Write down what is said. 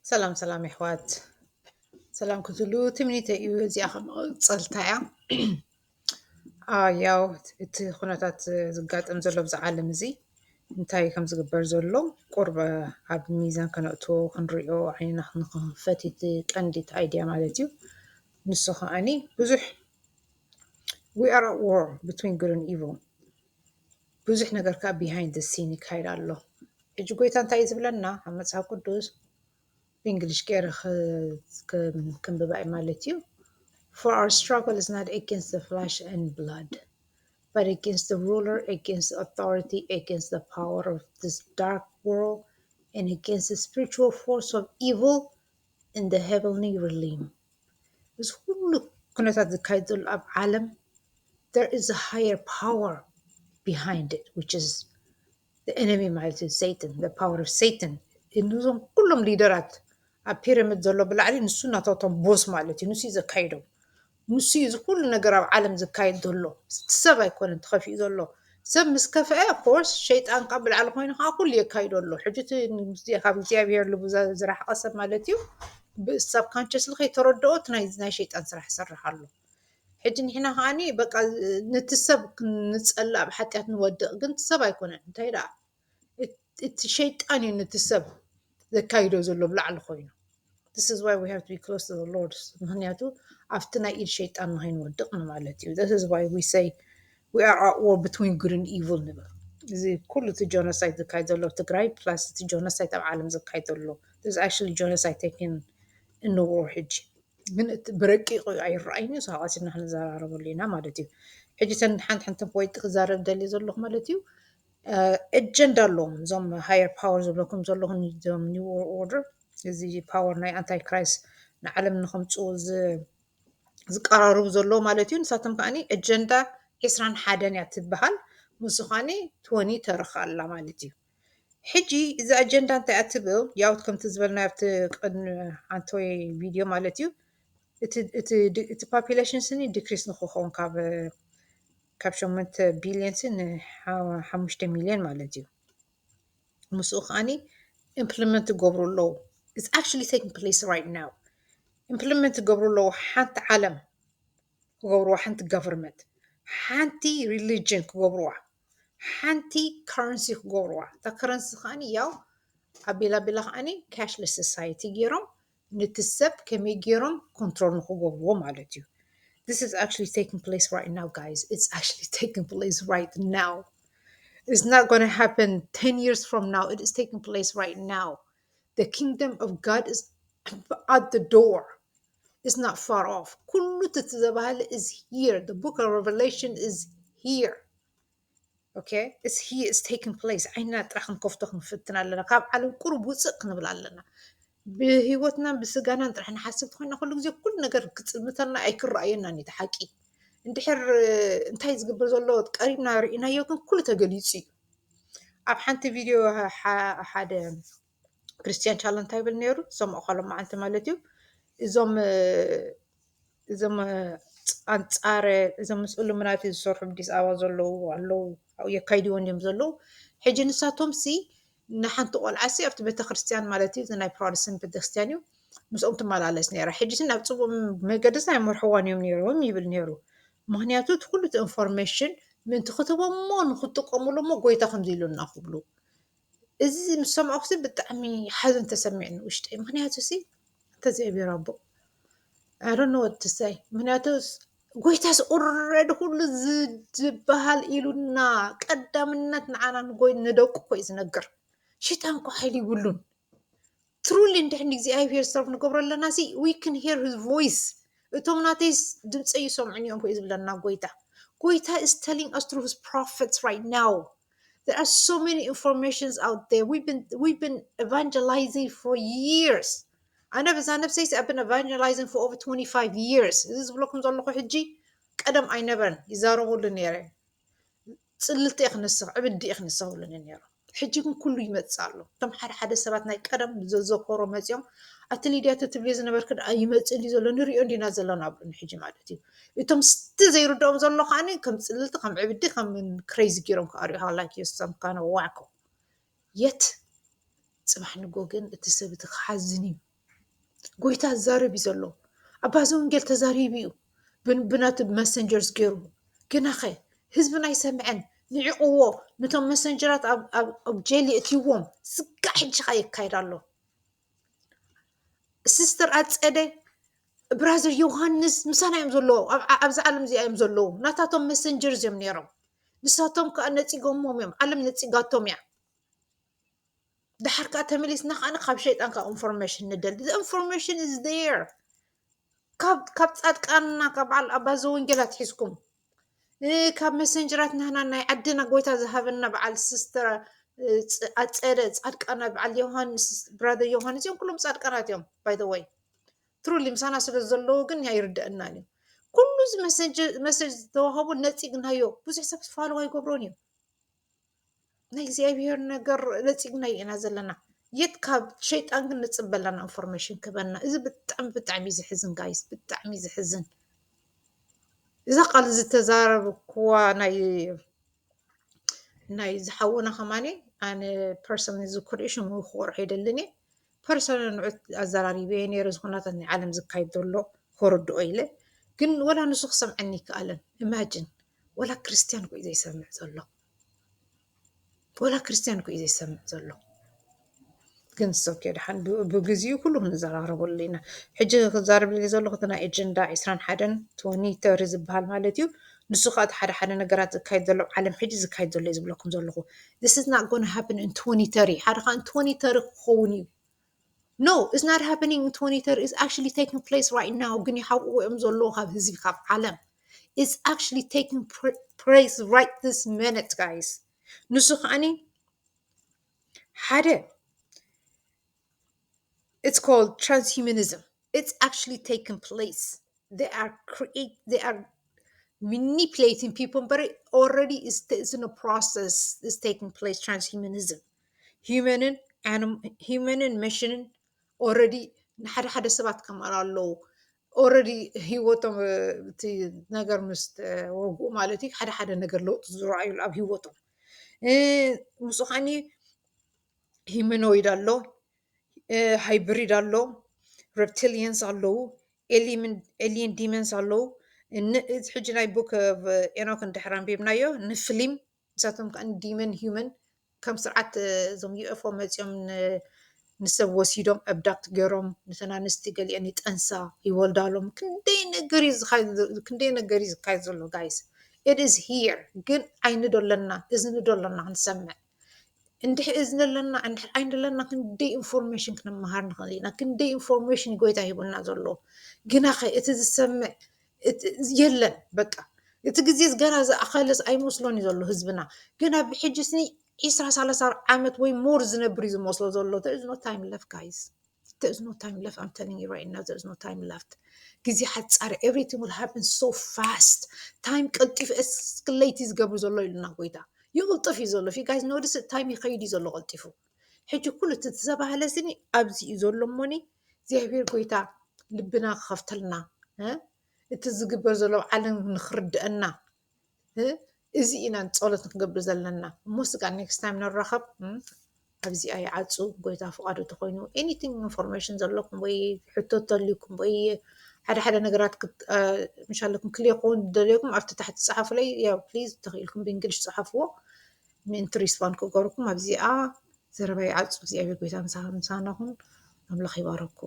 ሰላም ሰላም የሕዋት፣ ሰላም ክትሉ ትምኒተ እዩ። እዚኣ ከመቐፀልታ እያ። ኣዎ፣ ያው እቲ ኩነታት ዝጋጠም ዘሎ ብዛ ዓለም እዚ እንታይ ከም ዝግበር ዘሎ ቁርበ ኣብ ሚዛን ከነእትዎ ክንሪኦ ዓይንና ክንኸፈት እቲ ቀንዲ እቲ ኣይድያ ማለት እዩ። ንሱ ከዓኒ ብዙሕ we are at war between good and evil ብዙሕ ነገር ከዓ behind the scene ይካይድ ኣሎ። ሕጂ ጎይታ እንታይ እዩ ዝብለና ኣብ መፅሓፍ ቅዱስ? ብእንግሊሽ ገይረ ክንብባ እዩ ማለት እዩ። For our struggle is not against the flesh and blood, but against the ruler, against the authority, against the power of this dark world, and against the spiritual force of evil in the heavenly realm. እዚ ኩሉ ኩነታት ዝካየድ ዘሎ ኣብ ዓለም there is a higher power behind it, which is the enemy ማለት እዩ፣ Satan, the power of Satan። እዞም ኩሎም ሊደራት ኣብ ፒራሚድ ዘሎ ብላዕሊ ንሱ ናታቶም ቦስ ማለት እዩ። ንሱ እዩ ዘካይዶም። ንሱ እዩ እዚ ኩሉ ነገር ኣብ ዓለም ዝካየድ ዘሎ። እቲ ሰብ ኣይኮነን ተኸፊኡ ዘሎ። ሰብ ምስ ከፍአ ኮርስ ሸይጣን ካብ ብላዕሊ ኮይኑ ከዓ ኩሉ የካይዶ ኣሎ። ሕጂ እቲ ካብ እግዚኣብሔር ልቡ ዝረሓቐ ሰብ ማለት እዩ፣ ብሳብካንቸስሊ ከይተረድኦ እቲ ናይ ሸይጣን ስራሕ ይሰርሕ ኣሎ። ሕጂ ንሕና ከዓኒ በቃ ነቲ ሰብ ክንጸልእ ኣብ ሓጢኣት ንወድቕ፣ ግን እቲ ሰብ ኣይኮነን። እንታይ ደኣ እቲ ሸይጣን እዩ ነቲ ሰብ ዘካይዶ ዘሎ ብላዕሊ ኮይኑ። This is why we have to be close to the Lord. ምክንያቱ ኣብቲ ናይ ኢድ ሸይጣን ንኸይንወድቕ ንማለት እዩ። This is why we say we are at war between good and evil ንብል። እዚ ኩሉ እቲ ጀኖሳይድ ዝካየድ ዘሎ ኣብ ትግራይ plus እቲ ጀኖሳይድ ኣብ ዓለም ዝካየድ ዘሎ is actually genocide taking in the war ሕጂ ግን እቲ ብረቂቑ ኣይረኣይን እዩ። ሳቃሲና ክንዘራረበሉ ኢና ማለት እዩ። ሕጂ ተን ሓንቲ ሓንቲ ፖይንት ክዛረብ ደልየ ዘለኹ ማለት እዩ። ኣጀንዳ ኣለዎም እዞም higher power ዝብለኩም ዘለኹም እዞም new world order። እዚ ፓወር ናይ ኣንታይክራይስት ንዓለም ንኸምፅኡ ዝቀራርቡ ዘለዉ ማለት እዩ። ንሳቶም ከዓኒ ኣጀንዳ ዒስራን ሓደን እያ ትበሃል። ንሱ ከዓኒ ትወኒ ተርኻ ኣላ ማለት እዩ። ሕጂ እዚ ኣጀንዳ እንታይ እያ ትብል? ያው ከምቲ ዝበልና ኣብቲ ቅድሚ ሓንተወይ ቪድዮ ማለት እዩ። እቲ population ስኒ ዲክሪስ ንክኸውን ካብ ካብ ሸሞንተ ቢልዮን ስኒ ሓሙሽተ ሚልዮን ማለት እዩ። ምስኡ ከዓኒ ኢምፕሊመንት ይገብሩ ኣለዉ። It's actually taking place right now. ኢምፕሊመንት ይገብሩ ኣለዉ። ሓንቲ ዓለም ክገብርዋ፣ ሓንቲ ጋቨርንመንት፣ ሓንቲ ሪሊጅን ክገብርዋ፣ ሓንቲ ከረንሲ ክገብርዋ። እታ ከረንሲ ከዓኒ ያው ኣቢላ ኣቢላ ከዓኒ ካሽለስ ሶሳይቲ ገይሮም ነቲ ሰብ ከመይ ገይሮም ኮንትሮል ንክገብርዎ ማለት እዩ። This is actually taking place right now, guys. It's actually taking place right now. It's not going to happen ten years from now. It is taking place right now. The kingdom of God is at the door. It's not far off. ኩሉ እቲ ዝተባህለ is here. The book of Revelation is here. Okay? It's here, it's taking place. ዓይንና ጥራሕ ክንከፍቶ ክንፍትን ኣለና። ካብ ዓለም ቁሩብ ውፅእ ክንብል ኣለና። ብህይወትናን ብስጋናን ጥራሕ ንሓስብ ተኮይና ኩሉ ግዜ ኩሉ ነገር ክፅልምተልና ኣይክረኣየናን እዩ እቲ ሓቂ። እንድሕር እንታይ ዝግበር ዘሎ ቀሪብና ርኢናዮ ግን ኩሉ ተገሊፁ እዩ። ኣብ ሓንቲ ቪድዮ ሓደ ክርስቲያን ቻለ እንታይ ይብል ነይሩ? ሰማዕኳሎም መዓልቲ ማለት እዩ። እዞም እዞም ኣንጻር እዞም ምስ ኢሉሚናቲ ዝሰርሑ ኣዲስ ኣበባ ዘለዉ ኣለዉ፣ ኣብኡ የካይድዎ እንድዮም ዘለዉ። ሕጂ ንሳቶም ሲ ንሓንቲ ቆልዓ ሲ ኣብቲ ቤተክርስትያን ማለት እዩ፣ እዚ ናይ ፕሮቴስታንት ቤተክርስትያን እዩ፣ ምስኦም ትመላለስ ነይራ። ሕጂ ሲ ናብ ጽቡቕ መገዲ ሲ ኣይመርሕዋን እዮም ነይሮም ይብል ነይሩ። ምክንያቱ እቲ ኩሉ እቲ ኢንፎርሜሽን ምእንቲ ክትቦሞ ንክጥቀሙሉ እሞ ጎይታ ከምዚ ኢሉና ክብሉ እዚ ምስ ሰማዕኩ ብጣዕሚ ሓዘን ተሰሚዕኒ ውሽጠይ። ምክንያቱ ሲ እንተ እግዚኣብሔር ኣቦ ኣሮን ወድሳይ ምክንያቱ ጎይታስ ኦረዲ ኩሉ ዝበሃል ኢሉና ቀዳምነት ንዓና ንጎይ ንደቁ ኮይ ዝነግር ሽጣን ኮ ሓይሊ ይብሉን ትሩሊ እንድሕን እግዚኣብሔር ሰርፍ ንገብሮ ኣለና ሲ we can hear his voice እቶም ናተይስ ድምፀይ ይሰምዑን እዮም ኮይ ዝብለና ጎይታ ጎይታ is telling us through his prophets right now There are so many informations out there. We've been we've been evangelizing for years. ኣነ በዛ ነብሰይ I've been evangelizing for over twenty-five years. እዚ ዝብለኩም ዘለኹ ሕጂ ቀደም ኣይነበረን ይዛረበሉ ነይረ። ጽልልቲ እየ ክንስኽ፣ ዕብዲ እየ ክንስኽ ብሉኒ ነይሮም። ሕጂ ግን ኩሉ ይመጽእ ኣሎ። እቶም ሓደ ሓደ ሰባት ናይ ቀደም ዘዘኮሮ መጺኦም ኣቲ ሊድያ እቲ ትብልዮ ዝነበርክ ደኣ ይመጽእ እንዲ ዘሎ ንሪኦ እንዲና ዘለና ብሉኒ ሕጂ ማለት እዩ። እቶም ስቲ ዘይርድኦም ዘሎ ከዓኒ ከም ጽልልቲ ከም ዕብዲ ከም ክሬዚ ገይሮም ክኣርዩኻ like you're some kind of wacko yet ጽባሕ ንጎ ግን እቲ ሰብ እቲ ክሓዝን እዩ ጎይታ ዝዛረብ እዩ ዘሎ። ኣባ ዘወንጌል ተዛሪቡ እዩ ብን-፣ ብናቱ መሰንጀርስ ገይሩ። ግናኸ ህዝብና ኣይሰምዐን። ንዕቕዎ፣ ነቶም መሰንጀራት ኣብ፣ ኣብ፣ ኣብ ጀል የእትይዎም። ስጋዕ ሕጂ ኸኣ የካይድ ኣሎ። ሲስተር ኣጸደ፣ ብራዘር ዮሃንስ ምሳና እዮም ዘለዉ። ኣብ፣ ኣብዚ ዓለም እዚኣ እዮም ዘለዉ። ናታቶም መሰንጀርስ እዮም ነይሮም። ንሳቶም ከኣ ነጺጎሞም እዮም። ዓለም ነጺጋቶም እያ። ደሓር ከኣ ተመሊስና ከኣ ካብ ሸይጣን ከኣ ኢንፎርሜሽን ንደሊ። The information is there። ካብ፣ ካብ ጻድቃንና፣ ካብ በዓል ኣባ ዘወንጌል ኣትሒዝኩም፣ እ፣ ካብ መሰንጀራት ናህና ናይ ዓድና ጎይታ ዝሃበና በዓል ሲስተር፣ እ፣ ጽ-፣ ኣጸደ፣ ጻድቃና በዓል ዮሃንስ፣ ብራዘር ዮሃንስ፣ እዮም ኩሎም ጻድቃናት እዮም። By the way፣ ትሩሊ ምሳና ስለ ዘለዉ ግን ኣይርደአናን እዩ። ኩሉ እዚ መሰንጀ-፣ መሰጅ ዝተዋህቦ ነጺግናዮ፣ ብዙሕ ሰብ ፋሎ ኣይገብሮን እዩ። ናይ እግዚኣብሔር ነገር ነጺግናዮ ኢና ዘለና። የት ካብ ሸይጣን ግን ንጽበ ኣለና ኢንፎርሜሽን ክበና። እዚ ብጣዕሚ፣ ብጣዕሚ እዩ ዘሕዝን ጋይስ፣ ብጣዕሚ እዩ ዘሕዝን። እዛ ቃል ዝተዛረብክዋ ናይ፣ ናይ ዝሓውና ከማኒ ኣነ ፐርሰን ዝክርኡ ሽሙ ክቆርሖ ይደልን እየ። ፐርሰን ንዑ ኣዘራሪበ ነይረ፣ ዝኾናታት ናይ ዓለም ዝካየድ ዘሎ ክርድኦ ኢለ። ግን ወላ ንሱ ክሰምዐኒ ይከኣለን። ኢማጂን፣ ወላ ክርስትያን እኮ እዩ ዘይሰምዕ ዘሎ። ወላ ክርስትያን እኮ እዩ ዘይሰምዕ ዘሎ። ግን ሶኬ፣ ደሓን ብ-፣ ብግዚኡ ኩሉ ክንዘራረበሉ ኢና። ሕጂ ክዛረብ ደልየ ዘለኹ እቲ ናይ ኤጀንዳ ዒስራን ሓደን ትወኒ ተሪ ዝበሃል ማለት እዩ። ንሱ ከዓ እቲ ሓደ ሓደ ነገራት ዝካየድ ዘሎ ኣብ ዓለም ሕጂ ዝካየድ ዘሎ እዩ ዝብለኩም ዘለኹ። This is not gonna happen in twenty thirty። ሓደ ከዓ in twenty thirty ክኸውን እዩ። No, it's not happening in twenty thirty. It's actually taking place right now. ግን ይሓብእዎ እዮም ዘለዉ ካብ ህዝቢ፣ ካብ ዓለም። It's actually taking pr-, place right this minute, guys. ንሱ ከዓኒ ሓደ፣ it's called transhumanism. It's actually taking place. They are create, they are manipulating people, but it already is, is in a process, is taking place, transhumanism. Human and anim-, human and machine already ንሓደ ሓደ ሰባት ከምኡ ኣለዉ። ኦረዲ ህይወቶም፣ እ፣ እቲ ነገር ምስ ተወግኡ ማለት እዩ፣ ሓደ ሓደ ነገር ለውጢ ዝረኣዩሉ ኣብ ህይወቶም። እ፣ ምስኡ ከዓኒ ሂመኖይድ ኣሎ፣ እ፣ ሃይብሪድ ኣሎ፣ ሬፕቲሊየንስ ኣለዉ፣ ኤሊምን-፣ ኤሊየን ዲመንስ ኣለዉ። ን-፣ እዚ ሕጂ ናይ ቡክ ኦፍ ኤኖክ እንድሕር ኣንቢብናዮ፣ ንፍሊም፣ ንሳቶም ከኣ ዲመን ሂመን ከም ስርዓት፣ እ፣ እዞም ዩ ኤፍ ኦ መጺኦም ን-፣ ንሰብ ወሲዶም ኣብዳክት ገይሮም፣ ነተን ኣንስቲ ገሊአን ይጠንሳ፣ ይወልዳሎም። ክንደይ ነገር እዩ ዝካየድ ዘ-፣ ክንደይ ነገር እዩ ዝካየድ ዘሎ ጋይስ። It is here። ግን ዓይኒ ዶ ኣለና? እዝኒ ዶ ኣለና ክንሰምዕ? እንድሕር እዝኒ ኣለና፣ እንድሕር ዓይኒ ኣለና፣ ክንደይ ኢንፎርሜሽን ክንመሃር ንኽእል ኢና። ክንደይ ኢንፎርሜሽን እዩ ጎይታ ሂቡና ዘሎ። ግናኸ እቲ ዝሰምዕ እቲ የለን። በቃ እቲ ግዜ ገና ዝኣኸለስ ኣይመስሎን እዩ ዘሎ ህዝብና። ግን ኣብ ሕጂ ስኒ ዒስራ ሰላሳ ዓመት ወይ ሞር ዝነብር እዩ ዝመስሎ ዘሎ። There is no time left, guys. There is no time left. I'm telling you right now, there is no time left. ግዜ ሓጻር። Everything will happen so fast. ታይም ቀልጢፉ ኤስክሌት እዩ ዝገብር ዘሎ ኢሉና ጎይታ። ይቕልጥፍ እዩ ዘሎ። If you guys notice it, ታይም ይኸይድ እዩ ዘሎ ቀልጢፉ። ሕጂ ኩሉ እቲ ዝተባህለ ስኒ ኣብዚ እዩ ዘሎ እሞኒ፣ እግዚኣብሔር ጎይታ ልብና ክኸፍተልና፣ እ፣ እቲ ዝግበር ዘሎ ኣብ ዓለም ንኽርድአና፣ እ፣ እዚ ኢና ጸሎት ክንገብር ዘለና። እሞ ስጋዕ ኔክስት ታይም ንራኸብ። እ፣ ኣብዚኣ ይዓጹ፣ ጎይታ ፍቓዱ ተኾይኑ። ኤኒቲንግ ኢንፎርሜሽን ዘለኩም ወይ ሕቶ ተልዩኩም ወይ ሓደ ሓደ ነገራት ክት-፣ እ፣ ምሽ ኣለኩም ክሊር ክኸውን ዝደልየኩም ኣብቲ ታሕቲ ጸሓፉለይ። ያው ፕሊዝ ተኽኢልኩም ብእንግሊሽ ጸሓፍዎ። ምእንቲ ሪስፖንድ ክገብረኩም ኣብዚኣ ዘረባ ይዓጹ። እግዚኣብሔር ጎይታ ምሳ-፣ ምሳና ኩን። ኣምላኽ ይባረኩም።